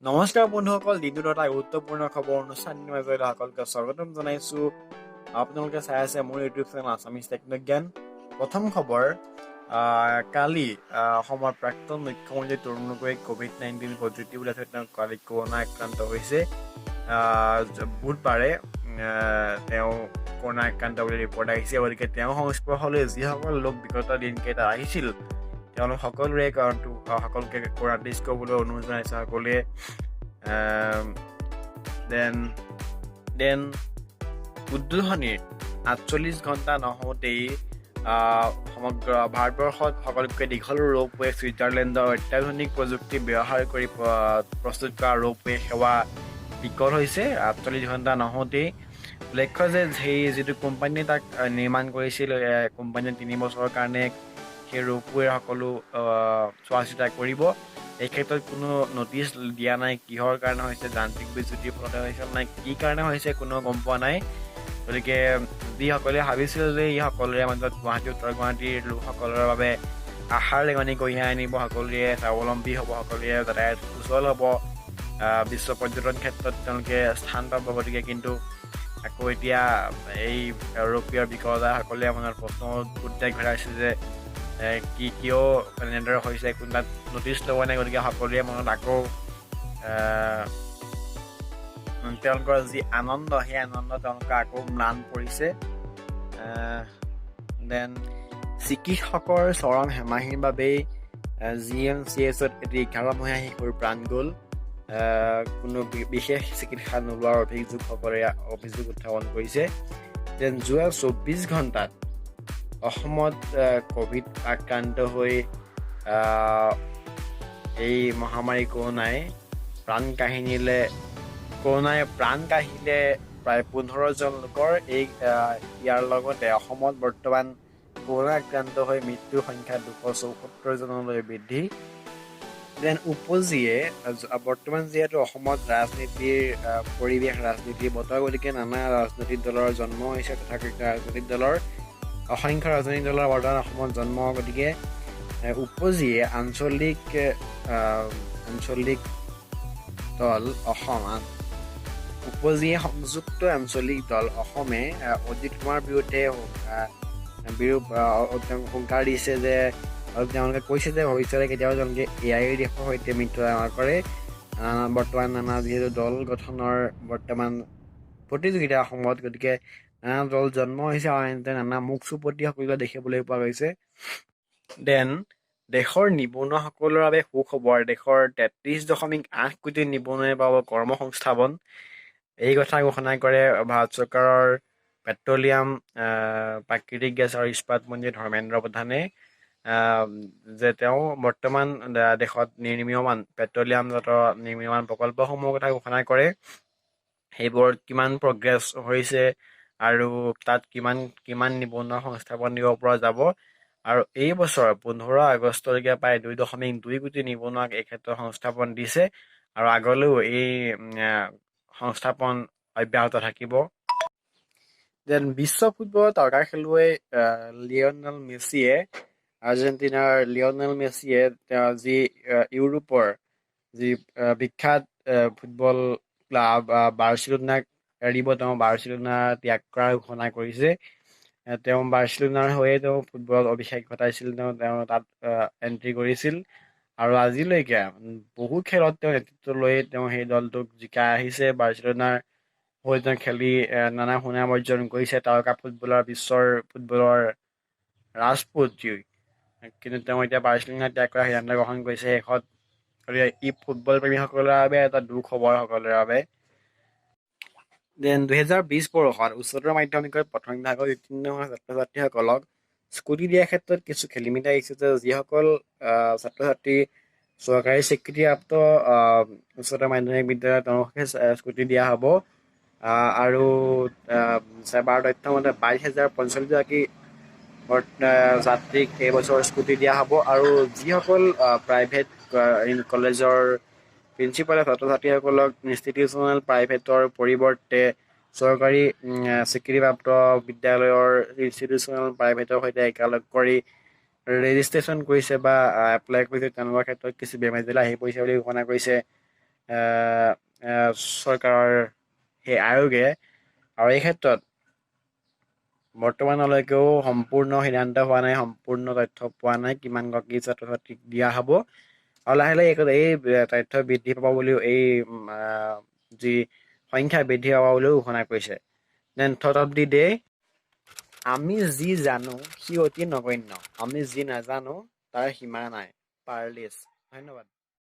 নমস্কাৰ বন্ধুসকল, দিনটোৰ এটা গুৰুত্বপূৰ্ণ খবৰ অনুষ্ঠানৰ মাজলৈ সকলোকে স্বাগতম জনাইছোঁ। আপোনালোকে চাই আছে মোৰ ইউটিউব চেনেল আছামিজ টেকনজ্ঞান। প্ৰথম খবৰ, কালি অসমৰ প্ৰাক্তন মুখ্যমন্ত্ৰী তৰুণ গগৈ ক'ভিড-19 পজিটিভ ওলাইছে। তেওঁ কালি কৰোণা আক্ৰান্ত হৈছে। বুধবাৰে তেওঁ কৰোণা আক্ৰান্ত বুলি ৰিপৰ্ট আহিছে। গতিকে তেওঁৰ সংস্পৰ্শলৈ যিসকল লোক বিগত দিনকেইটাত আহিছিল, তেওঁলোক সকলোৰে কাৰণটো সকলোকে কৰোণা টেষ্ট কৰিবলৈ অনুৰোধ জনাইছে সকলোৱে। Then then উদ্বোধনীৰ 48 ঘণ্টা নহওঁতেই সমগ্ৰ ভাৰতবৰ্ষত সকলোতকৈ দীঘল ৰোপৱে, ছুইজাৰলেণ্ডৰ অত্যাধুনিক প্ৰযুক্তি ব্যৱহাৰ কৰি প্ৰস্তুত কৰা ৰোপৱে সেৱা বিকল হৈছে 48 ঘণ্টা নহওঁতেই। উল্লেখ্য যে সেই যিটো কোম্পানীয়ে তাক নিৰ্মাণ কৰিছিল, কোম্পানীয়ে 3 বছৰৰ কাৰণে সেই ৰোপৱেৰ সকলো চোৱা চিতা কৰিব। এই ক্ষেত্ৰত কোনো নটিচ দিয়া নাই। কিহৰ কাৰণে হৈছে, যান্ত্ৰিক বিজুতিৰ ফলতে হৈছে নাই, কি কাৰণে হৈছে, কোনেও গম পোৱা নাই। গতিকে যিসকলে ভাবিছিল যে ই সকলোৰে মাজত গুৱাহাটী, উত্তৰ গুৱাহাটীৰ লোকসকলৰ বাবে আশাৰ ৰেঙনি কঢ়িয়াই আনিব, সকলোৱে স্বাৱলম্বী হ'ব, সকলোৱে যাতায়াত সুচল হ'ব, বিশ্ব পৰ্যটন ক্ষেত্ৰত তেওঁলোকে স্থান পাব, গতিকে কিন্তু আকৌ এতিয়া এই ৰোপৱেৰ বিকলতা সকলোৰে মনত প্ৰশ্ন উদ্বেগ ঘটাইছে যে কি, কিয় এনেদৰে হৈছে, কোনো তাত নটিচ লোৱা নাই। গতিকে সকলোৰে মনত আকৌ তেওঁলোকৰ যি আনন্দ, সেই আনন্দ তেওঁলোকৰ আকৌ ম্লান পৰিছে। Then চিকিৎসকৰ চৰম হেমাহিৰ বাবেই জিএমচিএইচত এটি 11মহীয়া শিশুৰ প্ৰাণ গ'ল। কোনো বিশেষ চিকিৎসা নোলোৱাৰ অভিযোগ সকলোৱে অভিযোগ উত্থাপন কৰিছে। Then যোৱা 24 ঘণ্টাত অসমত ক'ভিড আক্ৰান্ত হৈ, এই মহামাৰী কৰোণাই প্ৰাণ কাঢ়ি নিলে, কৰোণাই প্ৰাণ কাঢ়িলে প্ৰায় 15জন লোকৰ। এই ইয়াৰ লগতে অসমত বৰ্তমান কৰোণা আক্ৰান্ত হৈ মৃত্যুৰ সংখ্যা 274জনলৈ বৃদ্ধি। Then উপজিয়ে বৰ্তমান যিহেতু অসমত ৰাজনীতিৰ পৰিৱেশ, ৰাজনীতিৰ বতৰ, গতিকে নানা ৰাজনৈতিক দলৰ জন্ম হৈছে। তথাকথিত ৰাজনৈতিক দলৰ, অসংখ্য ৰাজনৈতিক দলৰ বৰ্তমান অসমত জন্ম। গতিকে উপজিয়ে আঞ্চলিক দল অসম, উপজিয়ে সংযুক্ত আঞ্চলিক দল অসমে অজিত কুমাৰ বিৰুদ্ধে বিৰূপ হুংকাৰ দিছে যে আৰু তেওঁলোকে কৈছে যে ভৱিষ্যতে কেতিয়াও তেওঁলোকে এআইইউডিএফৰ সৈতে মিত্ৰতা নকৰে। বৰ্তমান নানা যিহেতু দল গঠনৰ বৰ্তমান প্ৰতিযোগিতা অসমত, গতিকে নানা দল জন্ম হৈছে আৰু এনেতে নানা মুখ চুপতি সকলোকে দেখিবলৈ পোৱা গৈছে। Then দেশৰ নিবনুৱাসকলৰ বাবে সুখবৰ, দেশৰ 33.8 কোটি নিবনুৱাই পাব কৰ্মসংস্থাপন। এই কথা ঘোষণা কৰে ভাৰত চৰকাৰৰ পেট্ৰলিয়াম, প্ৰাকৃতিক গেছ আৰু ইস্পাত মন্ত্ৰী ধৰ্মেন্দ্ৰ প্ৰধানে যে তেওঁ বৰ্তমান দেশত নিৰ্মীয়মান পেট্ৰলিয়ামজাত নিৰ্মীয়মান প্ৰকল্পসমূহৰ কথা ঘোষণা কৰে, সেইবোৰত কিমান প্ৰগ্ৰেছ হৈছে আৰু তাত কিমান কিমান নিবনুৱা সংস্থাপন দিব পৰা যাব। আৰু এই বছৰ 15 আগষ্টলৈকে প্ৰায় 2.2 কোটি নিবনুৱাক এই ক্ষেত্ৰত সংস্থাপন দিছে আৰু আগলৈও এই সংস্থাপন অব্যাহত থাকিব। Then বিশ্ব ফুটবলৰ তাৰকা খেলুৱৈ লিঅনেল মেছিয়ে, আৰ্জেণ্টিনাৰ লিঅনেল মেছিয়ে তেওঁ যি ইউৰোপৰ যি বিখ্যাত ফুটবল ক্লাব বাৰ্চিলোনাক এৰিব, তেওঁ বাৰ্চিলোনা ত্যাগ কৰাৰ ঘোষণা কৰিছে। তেওঁ বাৰ্চিলোনাৰ হৈয়ে তেওঁ ফুটবলত অভিষেক ঘটাইছিল, তেওঁ তেওঁ তাত এণ্ট্ৰি কৰিছিল আৰু আজিলৈকে বহু খেলত তেওঁ নেতৃত্ব লৈ তেওঁ সেই দলটোক জিকাই আহিছে। বাৰ্চিলোনাৰ হৈ তেওঁ খেলি নানা সুনাম অৰ্জন কৰিছে। তাৰকা ফুটবলাৰ, বিশ্বৰ ফুটবলৰ ৰাজপুত যি, কিন্তু তেওঁ এতিয়া বাৰ্চিলোনা ত্যাগ কৰাৰ সিদ্ধান্ত গ্ৰহণ কৰিছে শেষত। গতিকে ই ফুটবল প্ৰেমীসকলৰ বাবে এটা দুঃখবৰ সকলোৰে বাবে। Then 2020 বৰ্ষত উচ্চতৰ মাধ্যমিকত প্ৰথম বিভাগত উত্তীৰ্ণ হোৱা ছাত্ৰ ছাত্ৰীসকলক স্কুটি দিয়াৰ ক্ষেত্ৰত কিছু খেলি মেলি আহিছে যে যিসকল ছাত্ৰ ছাত্ৰী চৰকাৰী স্বীকৃতিপ্ৰাপ্ত উচ্চতৰ মাধ্যমিক বিদ্যালয়, তেওঁলোকহে স্কুটি দিয়া হ'ব। আৰু ছেবাৰ তথ্য মতে 22,045 গৰাকী যাত্ৰীক এইবছৰ স্কুটি দিয়া হ'ব। আৰু যিসকল প্ৰাইভেট কলেজৰ প্ৰিন্সিপালে ছাত্ৰ ছাত্ৰীসকলক ইনষ্টিটিউচনেল প্ৰাইভেটৰ পৰিৱৰ্তে চৰকাৰী স্বীকৃতিপ্ৰাপ্ত বিদ্যালয়ৰ ইনষ্টিটিউচনেল প্ৰাইভেটৰ সৈতে একেলগ কৰি ৰেজিষ্ট্ৰেশ্যন কৰিছে বা এপ্লাই কৰিছে, তেওঁলোকৰ ক্ষেত্ৰত কিছু বেমেজালি আহি পৰিছে বুলি ঘোষণা কৰিছে। চৰকাৰৰ সেই আয়োগে। আৰু এই ক্ষেত্ৰত বৰ্তমানলৈকেও সম্পূৰ্ণ সিদ্ধান্ত হোৱা নাই, সম্পূৰ্ণ তথ্য পোৱা নাই কিমানগৰাকী ছাত্ৰ ছাত্ৰীক দিয়া হ'ব। আৰু লাহে লাহে এই তথ্য বৃদ্ধি পাব বুলিও, এই যি সংখ্যা বৃদ্ধি পাব বুলিও ঘোষণা কৰিছে। Then thought of the day: আমি যি জানো সি অতি নগণ্য, আমি যি নাজানো তাৰ সীমা নাই। পাৰ্লিছ। ধন্যবাদ।